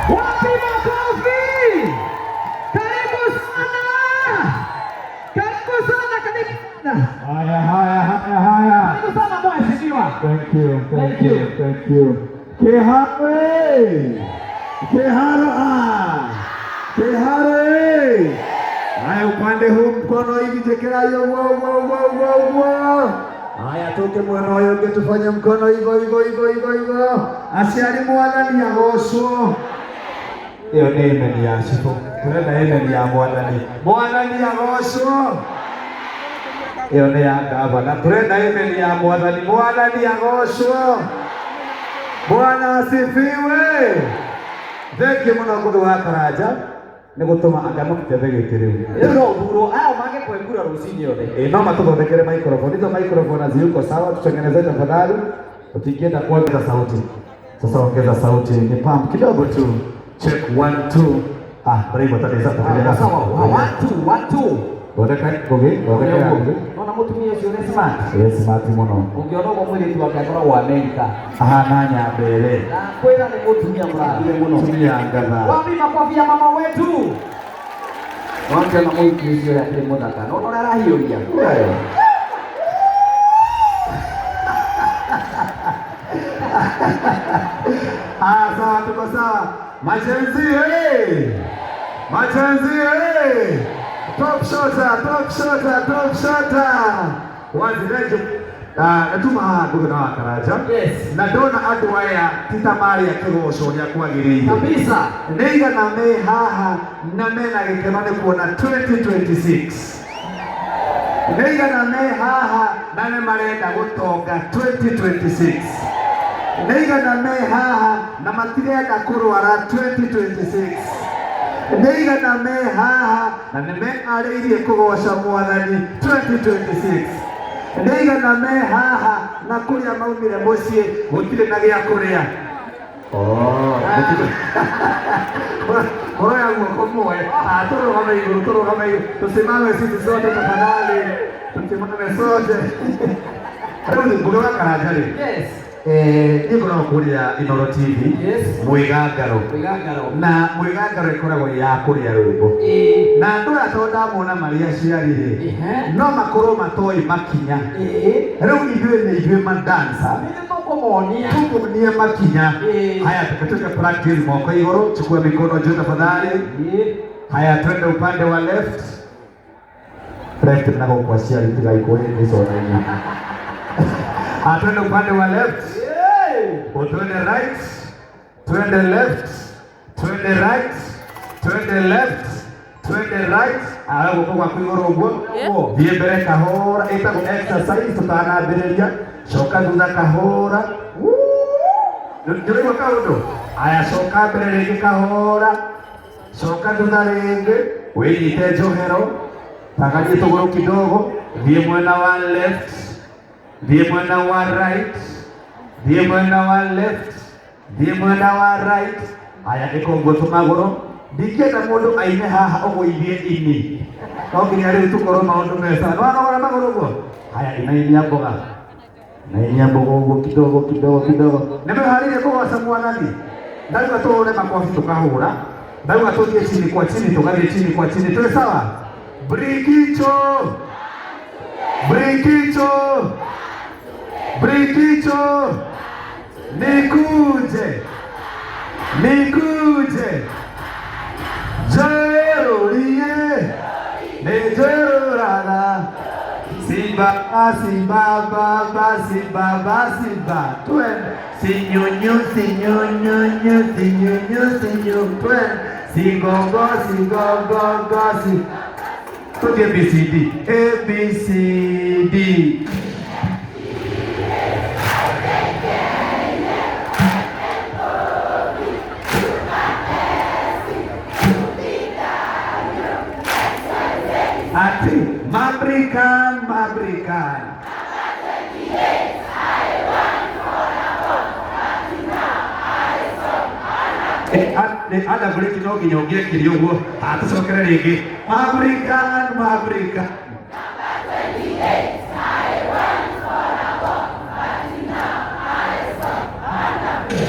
Wapi makofi? Karibu sana, karibu sana, karibu sana. Haya, haya, haya, haya. Karibu sana mheshimiwa. Thank you, thank Thank you. you, thank you. Keharo! Keharo ah! Keharo eh! Haya, upande huu mkono hivi chekera hiyo wo wo wo wo wo. Haya, tuke mwena ũyũ ũngĩ tufanye mkono hivyo hivyo hivyo hivyo hivyo. Aciari mwathani agocwo. Ĩyo nĩ amen ya cibũ. Tũrenda amen ya mwathani. Mwathani agocwo. Ĩyo nĩ ya gavana. Tũrenda amen ya mwathani. Mwathani agocwo. Bwana asifiwe. Thank you mũno Ngugi wa Karanja nĩ gũtũma anga no kĩethe gĩkĩ rĩu. Rĩu no ũthurwo aya mangĩkwengura rũcinĩ othe. Eh, no matũthondekere microphone. Hizo microphone haziyuko sawa, tutengeneze tafadhali. Ukienda kuongeza sauti. Sasa ongeza sauti, ni pump kidogo tu. Check one two. Ah, bravo tadeza Ah, sawa. One two, one two. Thondeka Ngugi, thondeka Ngugi. Nona mũtumia ũcio nĩ smart. Yes, smart mũno. Ũngĩona ũguo mũirĩtu wake akoragwo Amerika. Ahana nyambere. Na kwĩra nĩ mũtumia mũrathime mũno. Tumia ngatha. Wapi makofi ya mama wetu? Wangiona mũhiki ũcio ũrĩa akĩrĩ mũthaka. Nona ũrĩa arahiũria. Wewe. Ah, sawa, tuko sawa. Ma-Gen Z, hey! Ma-Gen Z, hey! Top shotter, top shotter, top shotter. Wazireje. Ah, natuma haha Ngugi na wa Karanja. Yes. Na ndona andũ aya ti ta marĩa kĩgoco ũrĩa kwagĩrĩire. Kabisa. Nĩ igana me haha na mena gĩkeno nĩ kuona 2026. Nĩ igana me haha na nĩ marenda gũtonga 2026. Nĩ igana me haha na matirenda kũrwara 2026. Nĩ igana me haha na nĩ meharĩirie kũgoca mwathani 2026. Nĩ igana me haha na kũrĩa maumire mũciĩ gũtirĩ na gĩa kũrĩa. Oh, Koroya guoko mwe. Ah, tũrũgame igũrũ, tũrũgame igũrũ. Tusimame sisi sote tafadhali. Tusimame sote. Rĩu Ngugi wa Karanja rĩ. Yes. Eh, niĩ ngoragwo kũrĩa Inooro TV. Yes. Mwĩgangaro. Mwĩgangaro. Na mwĩgangaro ĩkoragwo ya kũrĩa rwĩmbo. Ĩĩ. Na andũ aya tondũ ndamona marĩ aciari rĩ, Ehe. no makorwo matoĩ makinya. Ĩĩ. Rĩu ithuĩ nĩ ithuĩ madansa Nĩ tũkũmonia. tukunie makinya. Ĩĩ. Haya, tukatuka practice, moko igũrũ, chukua mikono juu tafadhali. Ĩĩ. Haya, twende upande wa left. Left na gũkũ aciari tigai kũhĩngĩcona. Ah, twende upande wa left. Ĩĩ. Twende right, twende left, twende right, twende left, twende right. Ara guoko gwaku igũrũ ũguo. Thiĩ mbere kahora, ĩtagwo exercise tũtanambĩrĩria. Coka thutha kahora. Ndũraigua kaũndũ? Aya, coka mbere rĩngĩ kahora. Coka thutha rĩngĩ, wĩnyite njohero, tagarie tũgũrũ kidogo, thiĩ mwena wa left, thiĩ mwena wa right, thiĩ mwena wa left, thiĩ mwena wa right. Aya, ĩka ũguo tũmagũrũ. Ndingĩenda mũndũ aine haha ũgũithie ini. No nginya rĩu tũkorwo maũndũ me sawa. Nĩwanogora magũrũ ũguo? Haya, inainia mboga. Inainia mboga ũguo kidogo kidogo kidogo. Nĩmwĩharĩirie kũgoca mwathani? Ndauga tũhũre makobi tũkahũra. Ndauga tũthiĩ chini kwa chini tũgathiĩ chini kwa chini. Twĩ sawa? Brikicho! Brikicho! Brikicho! Nikuje! Nikuje! Jerurie! Nijeruraga! Simba, simba, baba, simba, ba, simba. Twende. Sinyunyu, sinyunyunyu, sinyunyu, sinyu. Twende. Sigongo, sigongo, go, si. Tuge B, C, D. A, B, C, D. Ati, Mabrikan, Mabrikan. Ada break no nginya ũngĩekire ũguo atũcokere rĩngĩ Mabrikan, Mabrikan.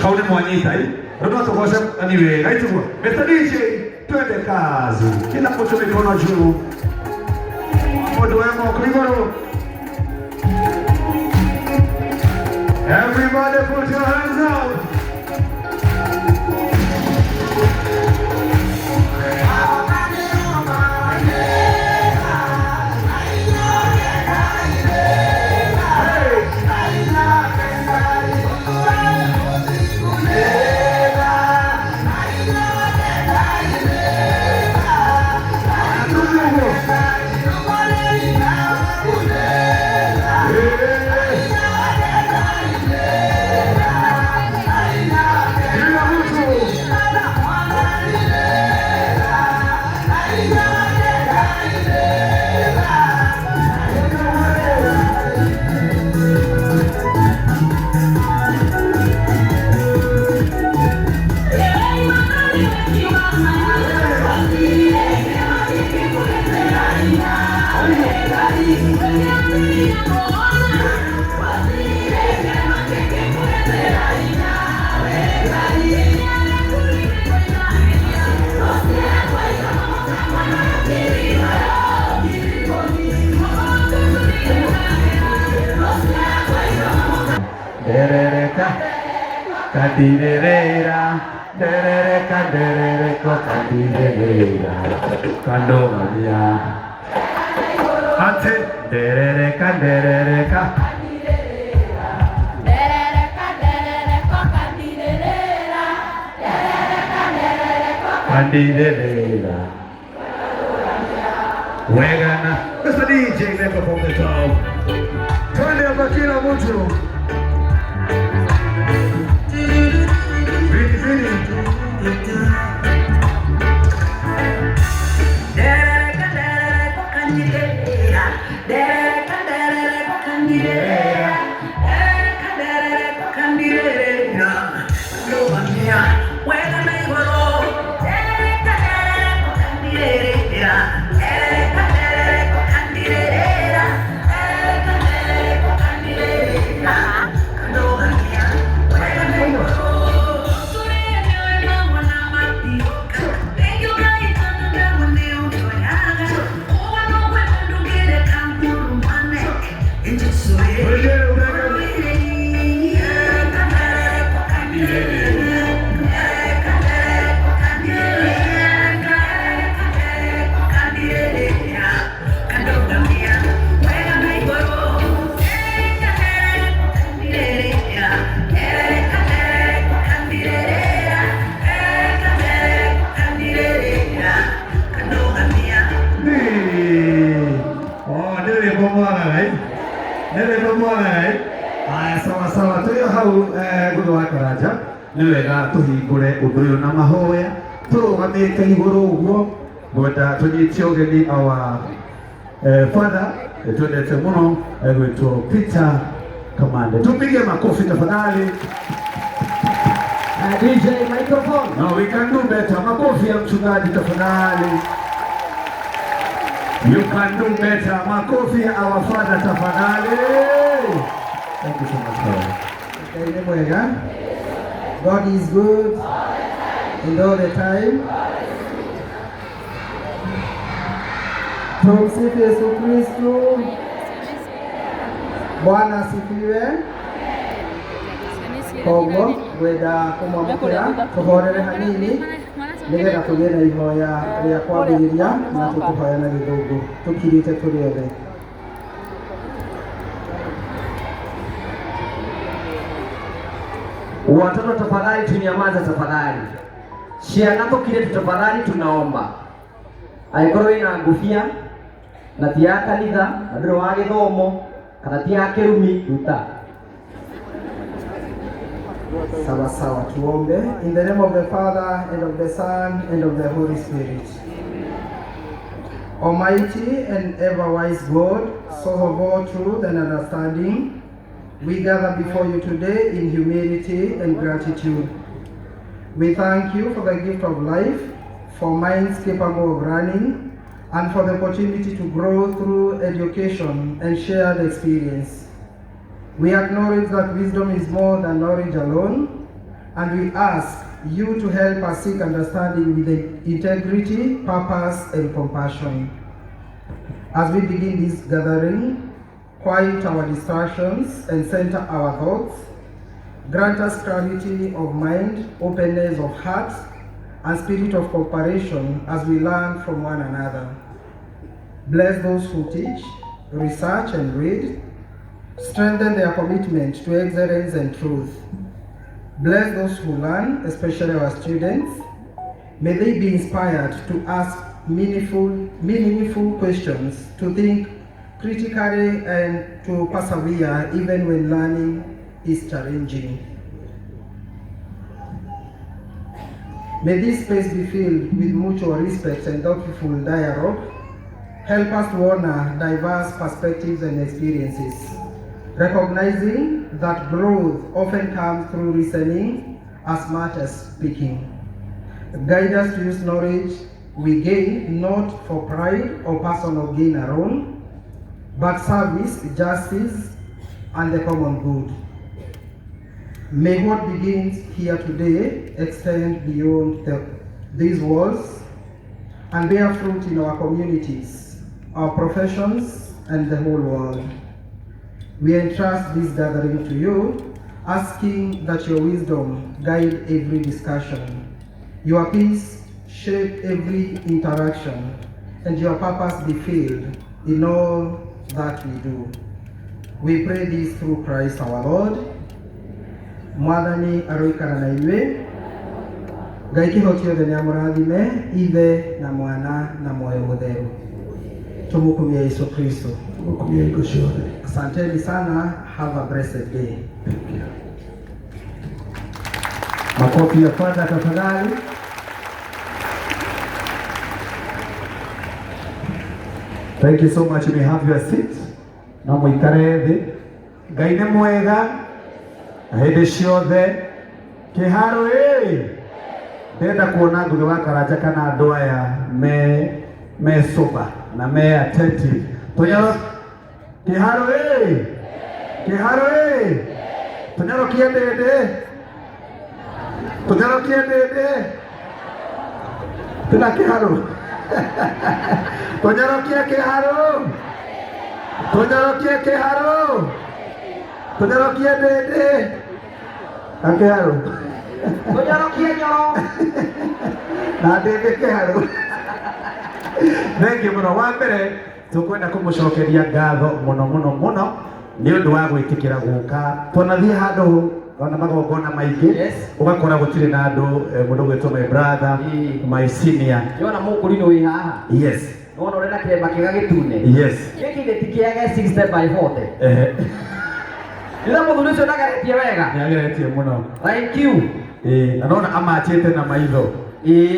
Kau nĩ mwanyita ĩ Rĩu no tũgoce anyway, gaitiguo. Mr. DJ, twende kazi. Kila mtu mikono juu. Mundu wa moko igũrũ. Everybody put your hands out. Kila mtu. Nderereka kandirerera, nderereka nderereko kandirerera kandogamia ate nderereka nderereka. Kandirerera wegana. Mr. DJ, never from the top. Twende hapa kila mtu. Vini vini. Rejea ubega. Oh, nĩ rwĩmbo mwagaga ĩ? Nĩ rwĩmbo mwagaga ĩ? Haya, sawa sawa, tũrĩ o hau Ngũgĩ wa Karanja, nĩ wega tũhingũre ũndũ ũyũ na mahoya tũrũgamĩte igũrũ ũguo. Ngwenda tũnyitie ũgeni our father twendete mũno gwĩtwo Peter Kamande. Tupige makofi tafadhali. DJ microphone. No, we can do better. Makofi ya mchungaji tafadhali. You can do better. Makofi ya our father tafadhali. Thank you so much, Father. Ngai nĩ mwega. God is good and all the time. Tumsifu Yesu Kristu. Bwana asifiwe. Koguo ngwenda kũmwamũkĩra tũhorere hanini nĩgetha tũgĩe na ihoya rĩa kwambĩrĩria na tũkũhoya na gĩthũngũ tũkirĩte tũrĩ othe. Watoto tafadhali tunyamaze tafadhali. Ciana tũkire tu tafadhali tunaomba. Angĩkorwo wĩna ngũbia na ti ya kanitha na ndũrĩ wa gĩthomo kana ti ya kĩrumi, ruta. Sawa sawa, tuombe. In the name of the Father, and of the Son, and of the Holy Spirit. Almighty and ever wise God, source of all truth and understanding, we gather before you today in humility and gratitude. We thank you for the gift of life, for minds capable of learning, and for the opportunity to grow through education and shared experience. We acknowledge that wisdom is more than knowledge alone, and we ask you to help us seek understanding with integrity, purpose, and compassion. As we begin this gathering, quiet our distractions and center our thoughts. Grant us clarity of mind, openness of heart, and spirit of cooperation as we learn from one another. Bless those who teach, research, and read. Strengthen their commitment to excellence and truth. Bless those who learn, especially our students. May they be inspired to ask meaningful questions, to think critically, and to persevere even when learning is challenging. May this space be filled with mutual respect and thoughtful dialogue. Help us to honor diverse perspectives and experiences, recognizing that growth often comes through listening as much as speaking. Guide us to use knowledge we gain not for pride or personal gain alone, but service, justice, and the common good. May what begins here today extend beyond these walls and bear fruit in our communities, our professions, and the whole world. We entrust this gathering to you, asking that your wisdom guide every discussion, your peace shape every interaction, and your purpose be filled in all that we do. We pray this through Christ our Lord. Mwathani aroikara na inyuĩ. Ngai kĩhoti othe nĩamũrathime, Ithe na Mwana na Moyo Mũtheru. Tumukumie Yesu Kristo. Tumukumie hingo ciothe. Asanteni sana. Have a blessed day. Thank you. Makofi ya kwanza tafadhali. Thank you so much. You may have your seat. Na muikare thi. Ngai nĩ mwega hĩndĩ ciothe. Kĩharo ĩ ndĩrenda kuona Ngugi wa Karanja kana andũ aya me sober na me attentive. Tũnyoro kĩharo ĩ kĩharo ĩ tũnyorokie ndĩndĩ tũnyorokie ndĩndĩ tĩna kĩharo tũnyorokie kĩharo tũnyorokie kĩharo tũnyorokie ndĩndĩ na kĩharo Tũnyorokie nyoro na ndĩndĩ kĩharo. Thengiũ mũno. Wa mbere tũkwenda kũmũcokeria ngatho mũno mũno mũno nĩ ũndũ wa gwĩtĩkĩra gũka. Twanathiĩ handũ ona magongona maingĩ ũgakora gũtirĩ na andũ, mũndũ ũgwĩtwo my brother, my senior. Yona mũkũrinũ wĩ haha. Yes. Nona ũrĩ na kĩremba kĩega gĩtune. Yes. Gĩkĩ gĩti kĩage 60 by 40. Rĩrĩa mũthuri ũcio ndageretie wega. Nĩageretie mũno. Thank you. Na nona amachĩte na maitho.